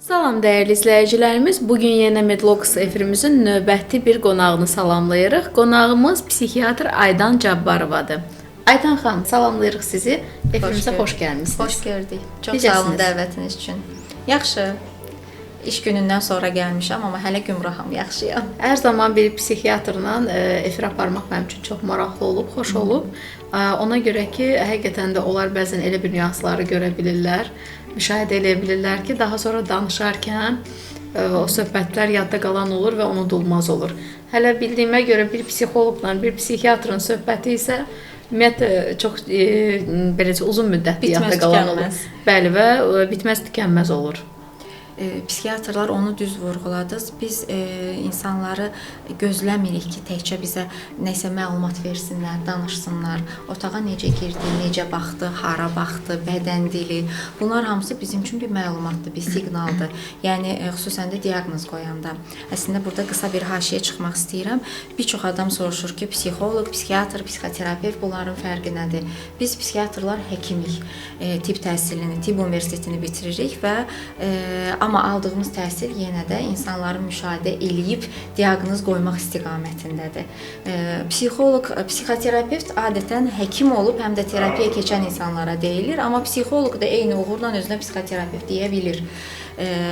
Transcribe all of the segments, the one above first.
Salam dəyərli izləyicilərimiz. Bu gün yenə Medlogos efirimizin növbəti bir qonağını salamlayırıq. Qonağımız psixiatr Aydan Cabbarovadır. Aydan xanım, salamlayırıq sizi. Efirimizə xoş gəlmisiniz. Xoş gördük. Çox sağ olun dəvətiniz üçün. Yaxşı. İş günündən sonra gəlmişəm, amma hələ gümraham, yaxşıyam. Hər zaman bir psixiatrla efir aparmaq mənim üçün çox maraqlı olub, xoş olub. Ona görə ki, həqiqətən də onlar bəzən elə bir nüansları görə bilirlər, müşahidə eləyə bilirlər ki, daha sonra danışarkən o söhbətlər yadda qalan olur və unudulmaz olur. Hələ bildiyimə görə bir psixoloqla bir psixiatrın söhbəti isə ümumiyyətlə çox beləcə uzun müddətli yadda qalan olur. Bəli, və bitməz tükənməz olur. Psixiatrlar onu düz vurğuladınız. Biz insanları gözləmirik ki, təkcə bizə nəsə məlumat versinlər, danışsınlar. Otağa necə girdi, necə baxdı, hara baxdı, bədən dili. Bunlar hamısı bizim üçün bir məlumatdır, bir siqnaldır. Yəni xüsusən də diaqnoz qoyanda. Əslində burada qısa bir haşiyə çıxmaq istəyirəm. Bir çox adam soruşur ki, psixoloq, psixiatr, psixoterapevt bunların fərqi nədir? Biz psixiatrlar həkimik. Tibb təhsilini, tibb universitetini bitiririk və amma aldığımız təhsil yenə də insanları müşahidə eləyib diaqnoz qoymaq istiqamətindədir. Psixoloq, psixoterapevt adətən həkim olub, həm də terapiya keçən insanlara deyilir, amma psixoloq da eyni uğurla özünə psixoterapevt deyə bilir.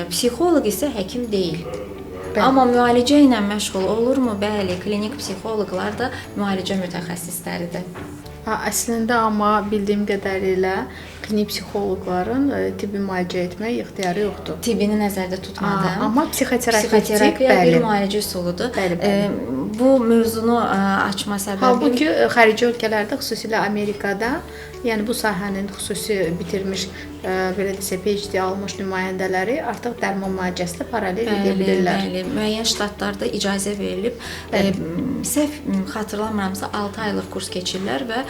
Psixoloq isə həkim deyil. Bəli. Amma müalicə ilə məşğul olurmu? Bəli, klinik psixoloqlar da müalicə mütəxəssisləridir. Əslində amma bildiyim qədərilə klinik psixoloqların tibbi müalicə etmək ixtiyarı yoxdur. Tibbini nəzərdə tutmadım. Amma psixoterapiya bir müalicə üsuludur. Bəli, bəli. Bu mövzunu açma səbəbi... Halbuki xarici ölkələrdə, xüsusilə Amerikada, yəni bu sahənin xüsusi bitirmiş, belə desək, PhD almış nümayəndələri artıq dərman müalicəsi ilə paralel edə bilirlər. Bəli, müəyyən ştatlarda icazə verilib. Səhv xatırlamıramsa 6 aylıq kurs keçirlər və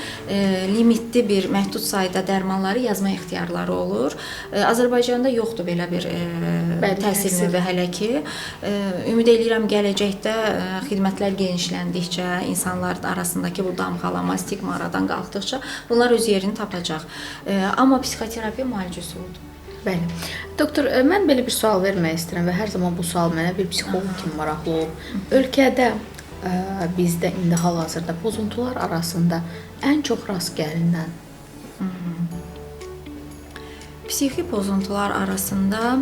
limitli bir məhdud sayda dərmanları yazma ixtiyarları olur. Azərbaycanda yoxdur belə bir təhsil növü hələ ki. Ümid eləyirəm gələcəkdə xidmətlər genişləndikcə, insanların arasındakı bu damğalama, stigma aradan qalxdıqca bunlar öz yerini tapacaq. Amma psixoterapiya müalicə üsuludur. Bəli. Doktor, mən belə bir sual vermək istəyirəm və hər zaman bu sual mənə bir psixoloq kimi maraqlı olub. Ölkədə bizdə indi hal-hazırda pozuntular arasında ən çox rast gəlinən psixi pozuntular arasında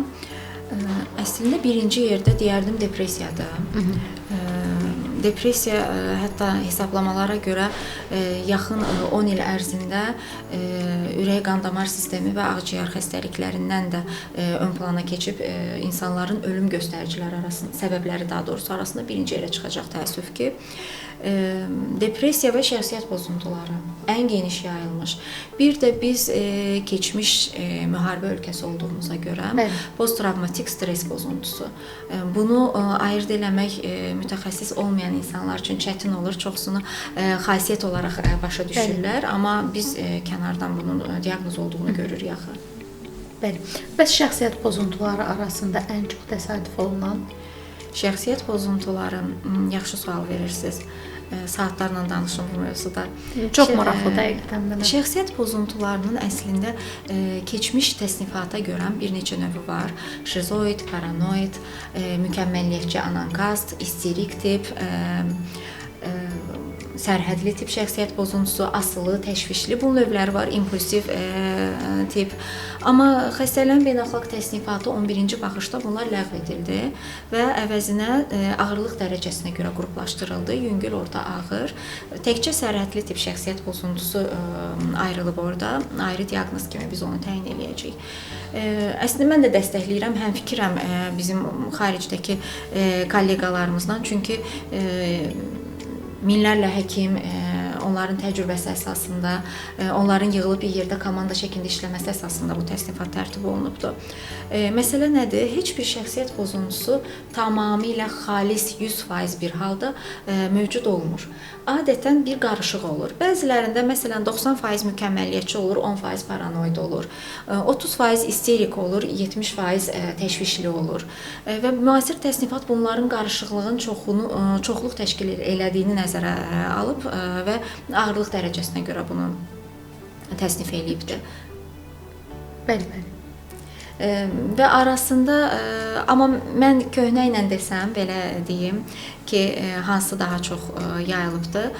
əslində birinci yerdə deyərdim depressiyadır. Depressiya hətta hesablamalara görə yaxın 10 il ərzində ürək qan damar sistemi və ağciyər xəstəliklərindən də ön plana keçib insanların ölüm göstəriciləri arasında, səbəbləri daha doğrusu arasında birinci yerə çıxacaq təəssüf ki. Depressiya və şəxsiyyət pozuntuları ən geniş yayılmış. Bir də biz keçmiş müharibə ölkəsi olduğumuza görə posttravmatik stres pozuntusu. Bunu ayırd eləmək mütəxəssis olmayan insanlar üçün çətin olur. Çoxsunu xasiyyət olaraq başa düşürlər, amma biz kənardan bunun diaqnoz olduğunu görürük axı. Bəli. Bəs şəxsiyyət pozuntuları arasında ən çox təsadüf olunan? Şəxsiyyət pozuntuları, yaxşı sual verirsiniz. Saatlarla danışım bu mövzuda. Çox maraqlı həqiqətən mənə. Şəxsiyyət pozuntularının əslində keçmiş təsnifata görə bir neçə növü var. Şizoid, paranoid, mükəmməliyyətçi anankast, isterik tip, sərhədli tip şəxsiyyət pozuntusu, asılı, təşvişli, bunun növləri var, impulsiv tip. Amma xəstəliyin beynəlxalq təsnifatı 11-ci baxışda bunlar ləğv edildi və əvəzinə ağırlıq dərəcəsinə görə qruplaşdırıldı. Yüngül, orta, ağır. Təkcə sərhədli tip şəxsiyyət pozuntusu ayrılıb orada. Ayrı diaqnoz kimi biz onu təyin eləyəcəyik. Əslində mən də dəstəkləyirəm, həmfikirəm bizim xaricdəki kolleqalarımızdan. Çünki minlərlə həkim, onların təcrübəsi əsasında, onların yığılıb bir yerdə komanda şəklində işləməsi əsasında bu təsnifat tərtib olunubdur. Məsələ nədir? Heç bir şəxsiyyət pozuntusu tamamilə xalis 100% bir halda mövcud olmur. Adətən bir qarışıq olur. Bəzilərində məsələn 90% mükəmməliyyətçi olur, 10% paranoid olur, 30% isterik olur, 70% təşvişli olur. Və müasir təsnifat bunların qarışıqlığın çoxluq təşkil elədiyini nəzərə alıb və ağırlıq dərəcəsinə görə bunu təsnif eləyibdir. Bəli, bəli. Və arasında amma mən köhnə ilə desəm, belə deyim ki, hansı daha çox yayılıbdır?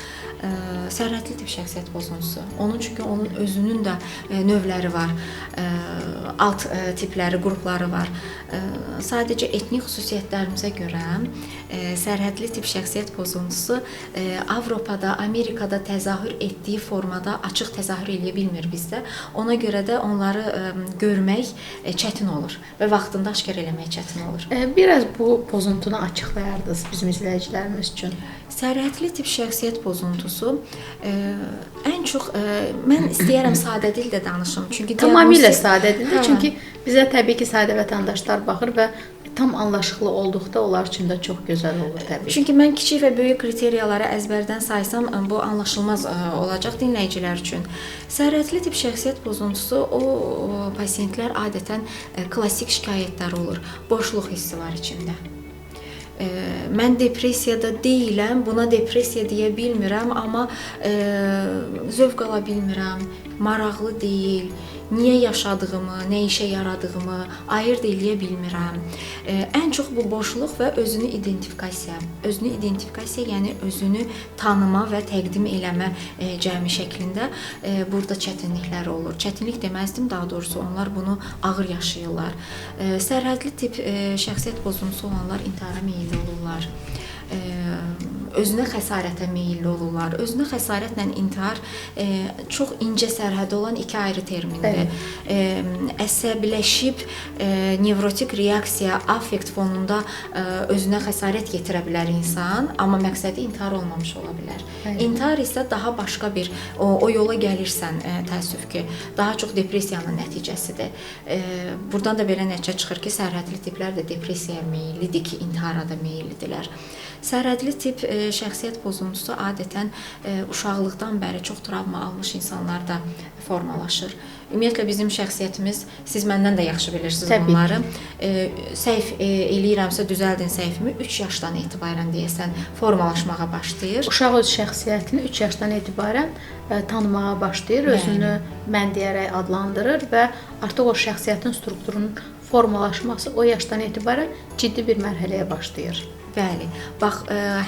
Sərhədli tip şəxsiyyət pozuntusu. Onun çünki onun özünün də növləri var, alt tipləri, qrupları var. Sadəcə etnik xüsusiyyətlərimizə görə sərhədli tip şəxsiyyət pozuntusu Avropada, Amerikada təzahür etdiyi formada açıq təzahür eləyə bilmir bizdə. Ona görə də onları görmək çətin olur və vaxtında aşkar eləmək çətin olur. Biraz bu pozuntunu açıqlayardınız bizim izləyicilərimiz üçün. Sərhədli tip şəxsiyyət pozuntusu ən çox mən istəyərəm sadə dildə danışım. Çünki tamamilə sadə dildə, çünki bizə təbii ki, sadə vətəndaşlar baxır və tam anlaşıqlı olduqda onlar üçün də çox gözəl olur təbii. Çünki mən kiçik və böyük kriteriyaları əzbərdən saysam, bu anlaşılmaz olacaq dinləyicilər üçün. Sərhədli tip şəxsiyyət pozuntusu o pasientlər adətən klassik şikayətləri olur. Boşluq hissi var içində. Mən depressiyada deyiləm, buna depressiya deyə bilmirəm, amma zövq ala bilmirəm, maraqlı deyil, niyə yaşadığımı, nə işə yaradığımı ayırd eləyə bilmirəm. Ən çox bu boşluq və özünü identifikasiya. Özünü identifikasiya, yəni özünü tanıma və təqdim eləmə cəmi şəklində burada çətinliklər olur. Çətinlik deməzdim, daha doğrusu onlar bunu ağır yaşayırlar. Sərhədli tip şəxsiyyət pozuntusu olanlar intihara meyilli olurlar. Özünə xəsarətə meyilli olurlar. Özünə xəsarətlə intihar çox incə sərhədi olan iki ayrı termindir. Əsəbləşib nevrotik reaksiya, affekt fonunda özünə xəsarət yetirə bilər insan, amma məqsədi intihar olmamış ola bilər. Bəli. İntihar isə daha başqa bir, o yola gəlirsən təəssüf ki, daha çox depressiyanın nəticəsidir. Buradan da belə nəticə çıxır ki, sərhədli tiplər də depressiyaya meyillidir ki, intihara da meyillidirlər. Sərhədli tip şəxsiyyət pozuntusu adətən uşaqlıqdan bəri çox travma almış insanlarda formalaşır. Ümumiyyətlə bizim şəxsiyyətimiz, siz məndən də yaxşı bilirsiniz təbii bunları. Səhv eləyirəmsə düzəldin səhvimi, 3 yaşdan etibarən deyəsən formalaşmağa başlayır. Uşaq öz şəxsiyyətini 3 yaşdan etibarən tanımağa başlayır, özünü mən deyərək adlandırır və artıq o şəxsiyyətin strukturunun formalaşması o yaşdan etibarən ciddi bir mərhələyə başlayır. Bəli. Bax,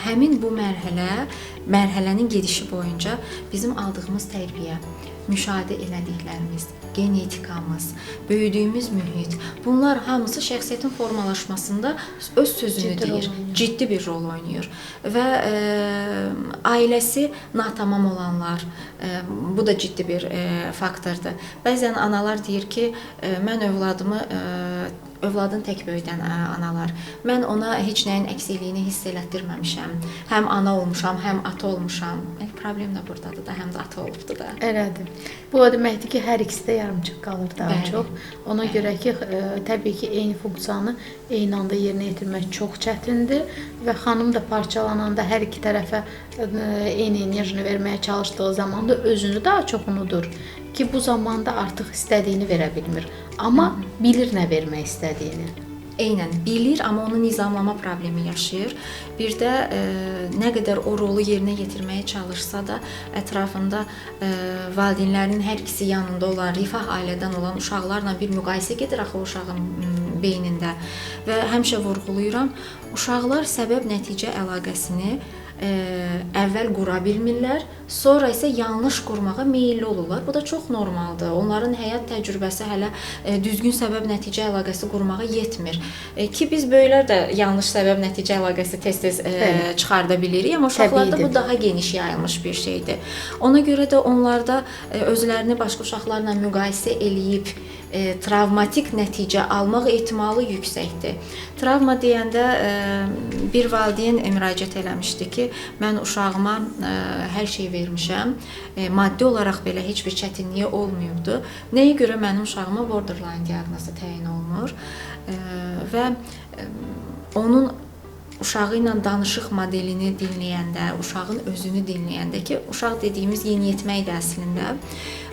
həmin bu mərhələnin gedişi boyunca bizim aldığımız tərbiyə, müşahidə elədiklərimiz, genetikamız, böyüdüyümüz mühit, bunlar hamısı şəxsiyyətin formalaşmasında öz sözünü deyir, ciddi bir rol oynayır. Və ailəsi natamam olanlar, bu da ciddi bir faktordur. Bəzən analar deyir ki, mən övladımı övladın tək böyüdən analar. Mən ona heç nəyin əksikliyini hiss elətdirməmişəm. Həm ana olmuşam, həm ata olmuşam. Problem də buradadır da, həm də ata olubdur da. Elədir. Bu o deməkdir ki, hər ikisi də yarımçıq qalır daha Bəli. Çox. Ona Bəli. Görə ki, təbii ki, eyni funksiyanı eyni anda yerinə yetirmək çox çətindir və xanım da parçalananda hər iki tərəfə eyni enerjini verməyə çalışdığı zaman da özünü daha çox unudur ki, bu zamanda artıq istədiyini verə bilmir. Amma bilir nə vermək istədiyini. Eynən, bilir, amma onu nizamlama problemi yaşayır. Bir də nə qədər o rolu yerinə yetirməyə çalışsa da, ətrafında valideynlərinin hər ikisi yanında olan, rifah ailədən olan uşaqlarla bir müqayisə gedir axı uşağın beynində. Və həmişə vurğulayıram, uşaqlar səbəb-nəticə əlaqəsini əvvəl qura bilmirlər, sonra isə yanlış qurmağa meyilli olurlar. Bu da çox normaldır. Onların həyat təcrübəsi hələ düzgün səbəb-nəticə əlaqəsi qurmağa yetmir. Ki biz böyüklər də yanlış səbəb-nəticə əlaqəsi tez-tez çıxarda bilirik, amma uşaqlarda bu daha geniş yayılmış bir şeydir. Ona görə də onlarda özlərini başqa uşaqlarla müqayisə eləyib travmatik nəticə almaq ehtimalı yüksəkdir. Travma deyəndə bir valideyn müraciət eləmişdi ki, mən uşağıma hər şey vermişəm, maddi olaraq belə heç bir çətinliyi olmayıbdı. Nəyə görə mənim uşağıma borderline diaqnozu təyin olunur və onun uşağı ilə danışıq modelini dinləyəndə, uşağın özünü dinləyəndə ki, uşaq dediyimiz yeniyetməkdir əslində,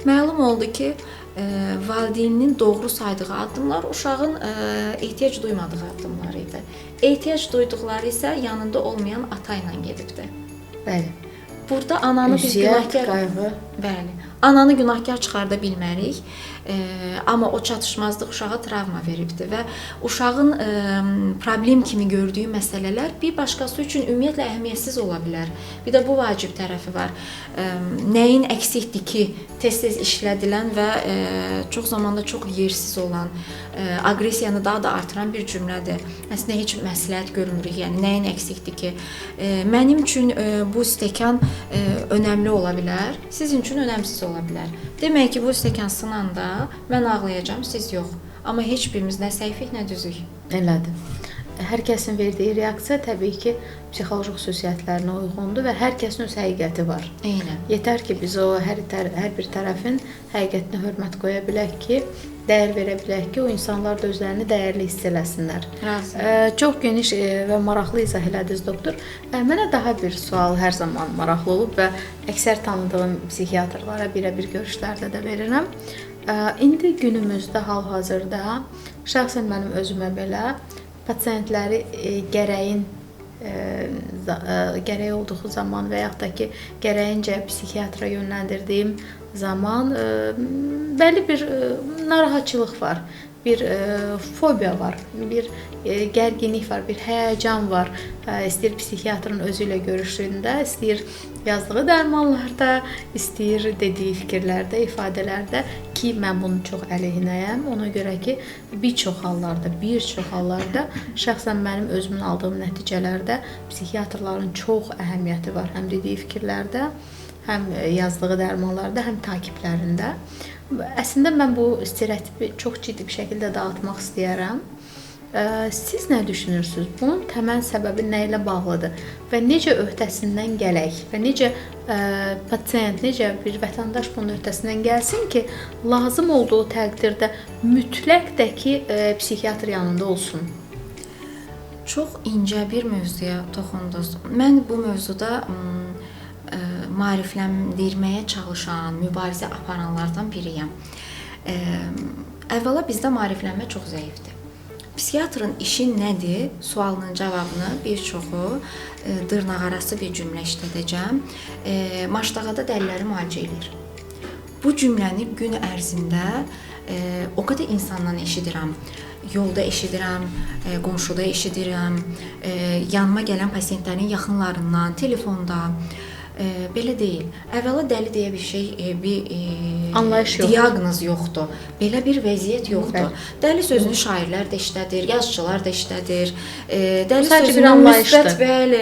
məlum oldu ki, valideyninin doğru saydığı addımlar uşağın ehtiyac duymadığı addımlar idi. Ehtiyac duyduqları isə yanında olmayan ata ilə gedibdi. Bəli. Burada ananı biz günahkar, bəli, Ananı günahkar çıxarda bilmərik. Amma o çatışmazlıq uşağa travma veribdir və uşağın problem kimi gördüyü məsələlər bir başqası üçün ümumiyyətlə əhəmiyyətsiz ola bilər. Bir də bu vacib tərəfi var. Nəyin əksikdir ki, tez-tez işlədilən və çox zamanda çox yersiz olan, aqressiyanı daha da artıran bir cümlədir. Əslində heç məsləhət görmürük. Yəni nəyin əksikdir ki? Mənim üçün bu stəkan önəmli ola bilər, sizin üçün önəmsiz ola bilər. Demək ki, bu stəkan sınanda mən ağlayacağam, siz yox. Amma heç birimiz nə səhvik, nə düzük. Elədir. Hər kəsin verdiyi reaksiya təbii ki, psixoloji xüsusiyyətlərinə uyğundur və hər kəsin öz həqiqəti var. Eynən. Yetər ki, biz o hər bir tərəfin həqiqətinə hörmət qoya bilək ki, dəyər verə bilək ki, o insanlar da özlərini dəyərli hiss eləsinlər. Çox geniş və maraqlı izah elədiniz, doktor. Mənə daha bir sual hər zaman maraqlı olub və əksər tanıdığım psixiatrlara birə-bir görüşlərdə də verirəm. İndi günümüzdə hal-hazırda şəxsən mənim özümə belə pasientləri gərəyin gərək olduğu zaman və yaxud da ki, gərəyincə psixiatra yönləndirdiyim zaman bəli bir narahatçılıq var, bir fobiya var, bir gərginlik var, bir həyəcan var. İstəyir psixiatrın özü ilə görüşündə, istəyir yazdığı dərmanlarda, istəyir dediyi fikirlərdə, ifadələrdə ki, mən bunun çox əleyhinəyəm. Ona görə ki, bir çox hallarda şəxsən mənim özümün aldığım nəticələrdə psixiatrların çox əhəmiyyəti var. Həm dediyi fikirlərdə, həm yazdığı dərmanlarda, həm takiplərində. Əslində mən bu stereotipi çox ciddi bir şəkildə dağıtmaq istəyərəm. Siz nə düşünürsünüz? Bunun təməl səbəbi nə ilə bağlıdır? Və necə öhdəsindən gələk? Və necə pasient, necə bir vətəndaş bunun öhdəsindən gəlsin ki, lazım olduğu təqdirdə mütləq də ki, psixiatr yanında olsun? Çox incə bir mövzuya toxundunuz. Mən bu mövzuda maarifləndirməyə çalışan, mübarizə aparanlardan biriyəm. Əvvəla bizdə maariflənmə çox zəifdir. Psixiatrın işi nədir? Sualının cavabını bir çoxu dırnaqarası bir cümlə işlədəcəm. Maşdağada dəliləri müalicə eləyir. Bu cümləni gün ərzində o qədər insandan eşidirəm. Yolda eşidirəm, qonşuda eşidirəm, yanıma gələn pasientlərin yaxınlarından, telefonda. Belə deyil. Əvvəla dəli deyə bir şey, bir anlayış yoxdur. Diaqnoz yoxdur. Belə bir vəziyyət yoxdur. Bəli. Dəli sözünü şairlər də işlədir, yazıçılar da işlədir. Dəli sözünün müsbət, bəli,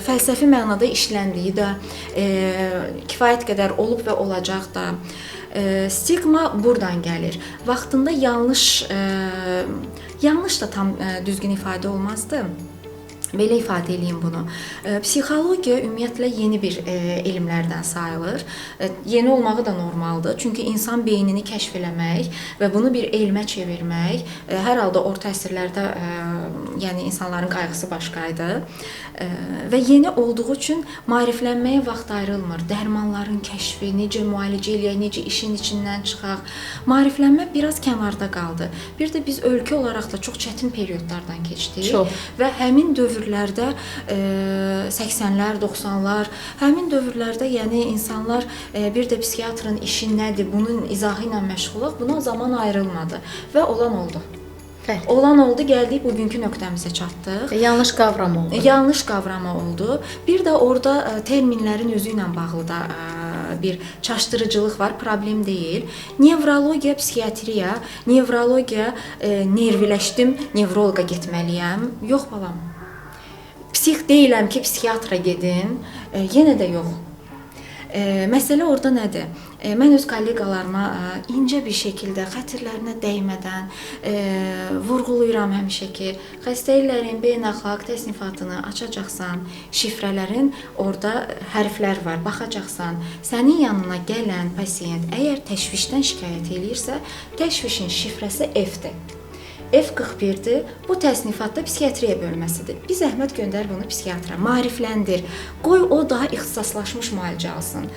fəlsəfi mənada işləndiyi də kifayət qədər olub və olacaq da. Stigma buradan gəlir. Vaxtında yanlış da tam düzgün ifadə olmazdı. Belə ifadə eləyim bunu. Psixologiya ümumiyyətlə yeni bir elmlərdən sayılır. Yeni olmağı da normaldır. Çünki insan beynini kəşf eləmək və bunu bir elmə çevirmək hər halda orta əsrlərdə yəni insanların qayğısı başqa idi. Və yeni olduğu üçün maariflənməyə vaxt ayrılmır. Dərmanların kəşfi, necə müalicə eləyək, necə işin içindən çıxaq. Maariflənmə biraz kənarda qaldı. Bir də biz ölkə olaraq da çox çətin periodlardan keçdik. Çox. Və həmin dövrlərdə 80-lər, 90-lar, həmin dövrlərdə yəni insanlar bir də psixiatrın işi nədir, bunun izahı ilə məşğuluq, buna zaman ayrılmadı və olan oldu. Bəli. Olan oldu, gəldik bugünkü nöqtəmizə çatdıq. Yanlış qavram oldu. Yanlış qavrama oldu. Bir də orada terminlərin özü ilə bağlı da bir çaşdırıcılıq var, problem deyil. Nevrologiya, psixiatriya, nevrologiya, nerviləşdim, nevroloqa getməliyəm. Yox balam. Psix deyiləm ki, psixiatra gedim. Yenə də yox. Məsələ orada nədir? Mən öz kolleqalarıma incə bir şəkildə, xətirlərinə dəymədən vurğulayıram həmişə ki, xəstəliklərin beynəlxalq təsnifatını açacaqsan, şifrələrin orada hərflər var, baxacaqsan. Sənin yanına gələn pasiyent əgər təşvişdən şikayət eləyirsə, təşvişin şifrəsi F-dir. F41-dir. Bu təsnifatda psixiatriya bölməsidir. Bir zəhmət göndər bunu psixiatra, maarifləndir. Qoy o daha ixtisaslaşmış müalicə alsın.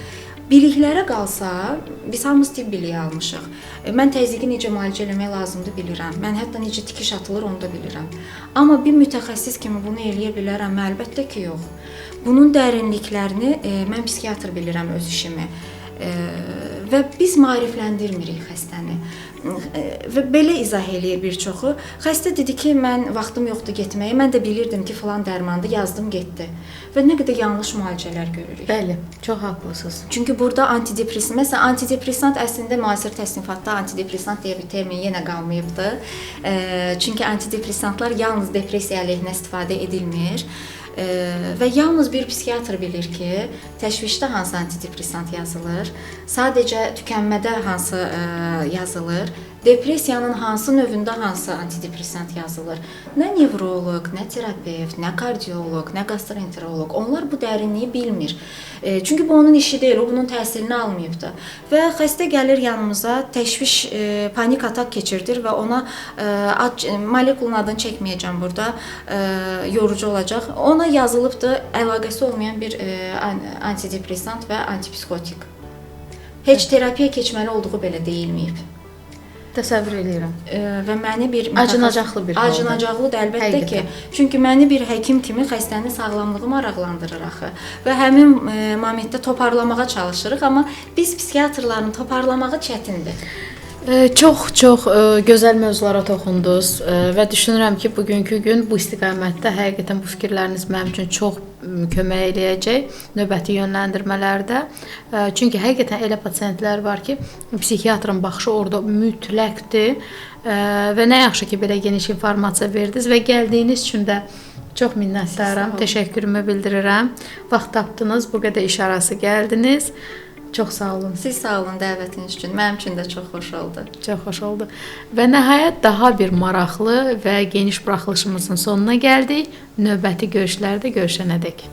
Biliklərə qalsa, biz hamımız tibb biliyi almışıq. Mən təzyiqi necə müalicə eləmək lazımdır bilirəm. Mən hətta necə tikiş atılır onu da bilirəm. Amma bir mütəxəssis kimi bunu eləyə bilərəm? Əlbəttə ki, yox. Bunun dərinliklərini mən psixiatr bilirəm öz işimi. Və biz maarifləndirmirik xəstəni. Və belə izah eləyir bir çoxu. Xəstə dedi ki, mən vaxtım yoxdur getməyə. Mən də bilirdim ki, filan dərmandır, yazdım, getdi. Və nə qədər yanlış müalicələr görürük. Bəli, çox haqlısınız. Çünki burada antidepressant, məsələn, antidepressant əslində müasir təsnifatda antidepressant deyə bir termin yenə qalmayıbdı. Çünki antidepressantlar yalnız depressiya əleyhinə istifadə edilmir. Və yalnız bir psixiatr bilir ki, təşvişdə hansı antidepressant yazılır, sadəcə tükənmədə hansı yazılır, depressiyanın hansı növündə hansı antidepressant yazılır. Nə nevroloq, nə terapevt, nə kardioloq, nə gastroenteroloq, onlar bu dərinliyi bilmir. Çünki bu onun işi deyil, o bunun təhsilini almayıbdı. Və xəstə gəlir yanımıza, təşviş, panik atak keçirdir və ona ad, molekulun adını çəkməyəcəm burada, yorucu olacaq. Ona yazılıbdı əlaqəsi olmayan bir antidepressant və antipsixotik. Heç terapiya keçməli olduğu belə deyilməyib. Təsəvvür eləyirəm. Və məni bir acınacaqlı bir haldır. Acınacaqlıdır əlbəttə həqiqətən ki. Çünki məni bir həkim kimi xəstənin sağlamlığı maraqlandırır axı. Və həmin momentdə toparlamağa çalışırıq, amma biz psixiatrların toparlamağı çətindir. Çox-çox gözəl mövzulara toxundunuz və düşünürəm ki, bugünkü gün bu istiqamətdə həqiqətən bu fikirləriniz mənim üçün çox kömək eləyəcək növbəti yönləndirmələrdə. Çünki həqiqətən elə pasientlər var ki, psixiatrın baxışı orada mütləqdir və nə yaxşı ki, belə geniş informasiya verdiniz və gəldiyiniz üçün də çox minnətdaram, təşəkkürümü bildirirəm. Vaxt tapdınız, bu qədər iş arası gəldiniz. Çox sağ olun. Siz sağ olun dəvətiniz üçün. Mənim üçün də çox xoş oldu. Çox xoş oldu. Və nəhayət daha bir maraqlı və geniş buraxılışımızın sonuna gəldik. Növbəti görüşlərdə görüşənədək.